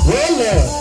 Wele.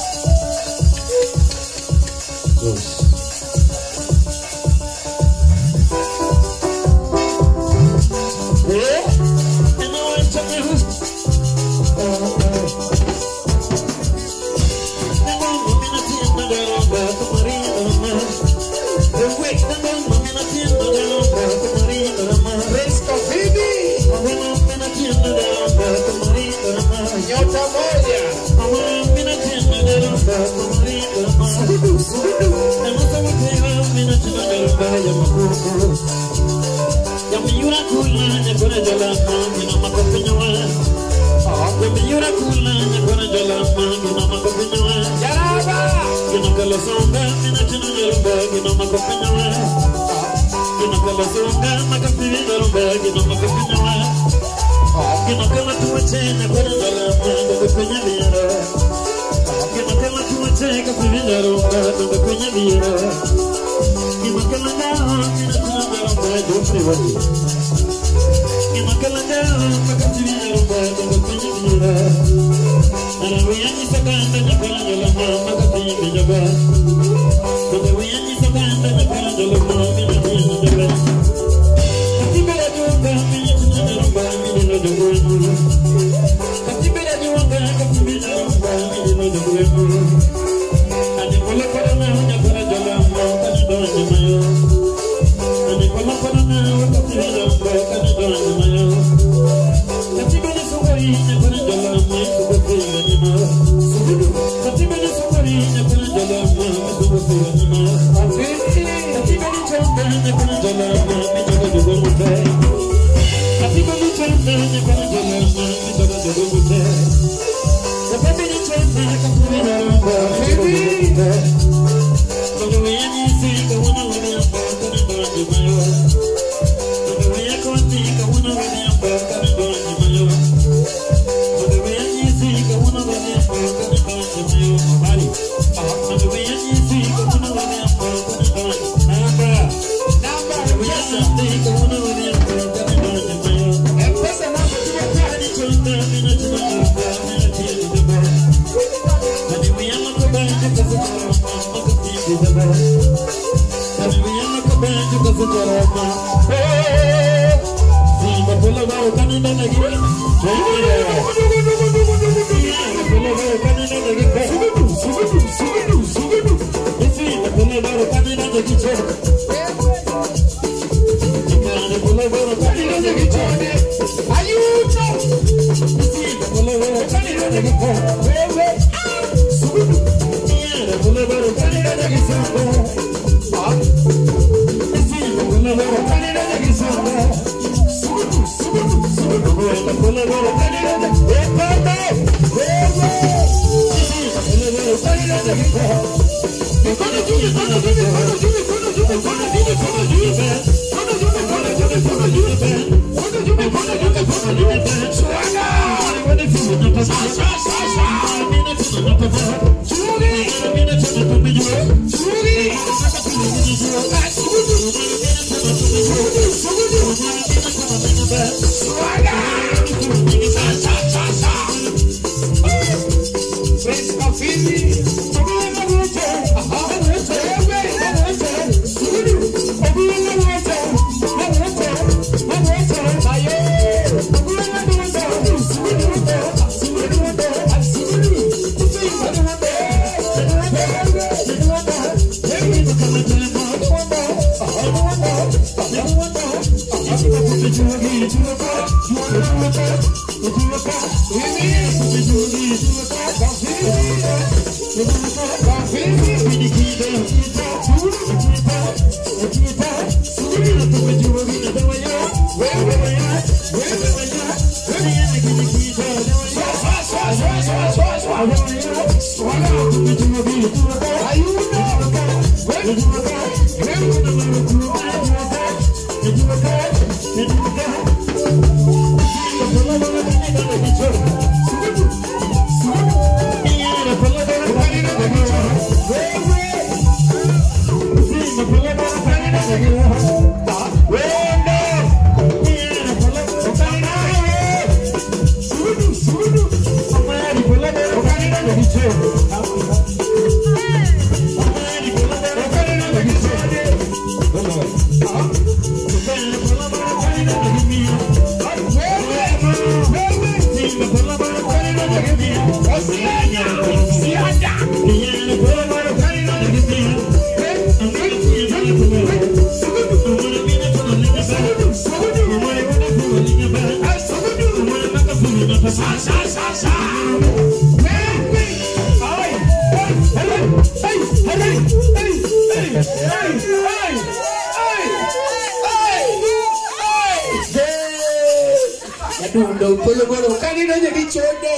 Nyadundo Pologoro kanidonjo gi chode.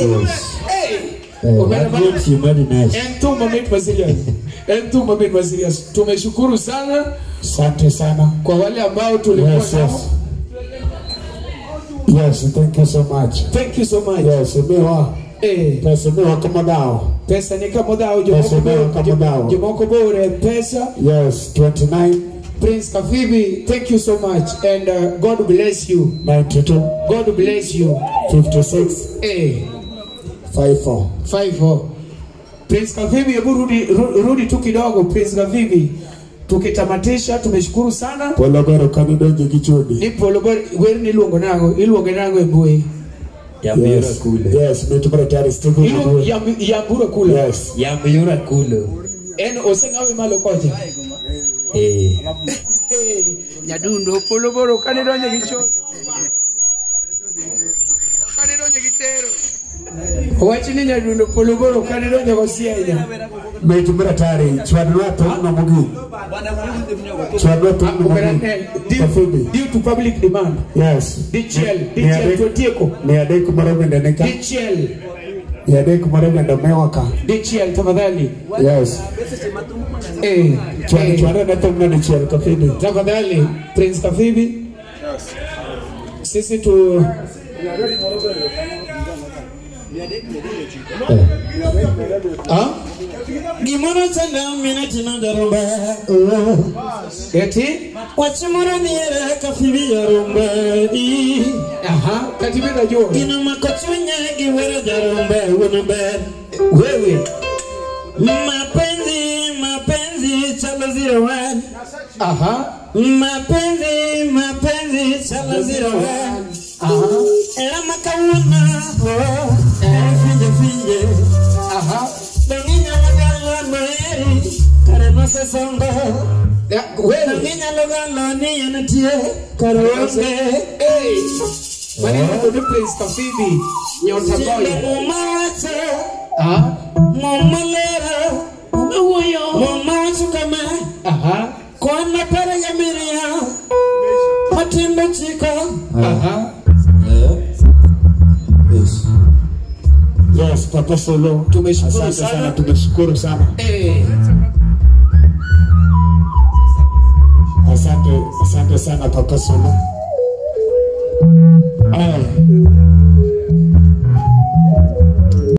Hey. En thum mamit ma serious. En thum mamit ma serious. Tumeshukuru sana. Asante sana. Kwa wale ambao tulikuwa nao. Yes, thank you so much. Thank you so much. Yes, miwa. Pesa miwa kama dao. Pesa ni kama dao. Jomoko bore pesa. Yes, 29. Prince Kafibi, thank you so much, and God bless you. 92. God bless you. 56. 54. 54. Prince Kafibi, hebu rudi tu kidogo Prince Kafibi. Tukitamatisha, tumeshukuru sana. Pologoro kanidonjo gi chode. Ni Pologoro wer ni luongo nango, iluonge nango e mbui. Yambura kule. Yes, mitumara tayari Stephen. Yambura kule. Yes. Yambura kule. En osengawe malo kocha. Nyadundo Pologoro kanidonjo gi chode. Kanidonjo gi tero. Wachini Nyadundo Pologoro kanidonjo go sienya. Mitumara tayari chwadwa thumno mogik. Chwadwa thumno mogik. Due to public demand. Yes. Dichiel totieko. Ni adek moro bende ne ka. Dichiel. Ni adek moro bende mewa ka. Dichiel tafadhali. Yes. Chwadwa ne thumno dichiel Kafibi. Tafadhali Prince Kafibi. Sisi tu Gimoro chanda mina chino jarumba. Eti? Wachimoro niere Kafibi jarumba. Aha, katibida jo. Gino makochunya giwero jarumba wuno ber. Wewe. Mapenzi, mapenzi chalo 01. Aha. Mapenzi, mapenzi chalo 01. Aha. Era makawuna oh, finje finje. Aha. Donginya logalo noeri kare nosesongo. Wewe. Donginya logalo ni entie kare onge. Hey. Maneno kudu Prince Kafibi nyota boy. Muma wacho. Ah. Muma lero. Muma wuoyo. Muma wacho kama. Aha. Kwana para ya miria. Matindo chiko. Aha. Yes. Yes, Papa Solo. Tumeshukuru sana. Tumeshukuru sana. Asante, asante sana Papa Solo.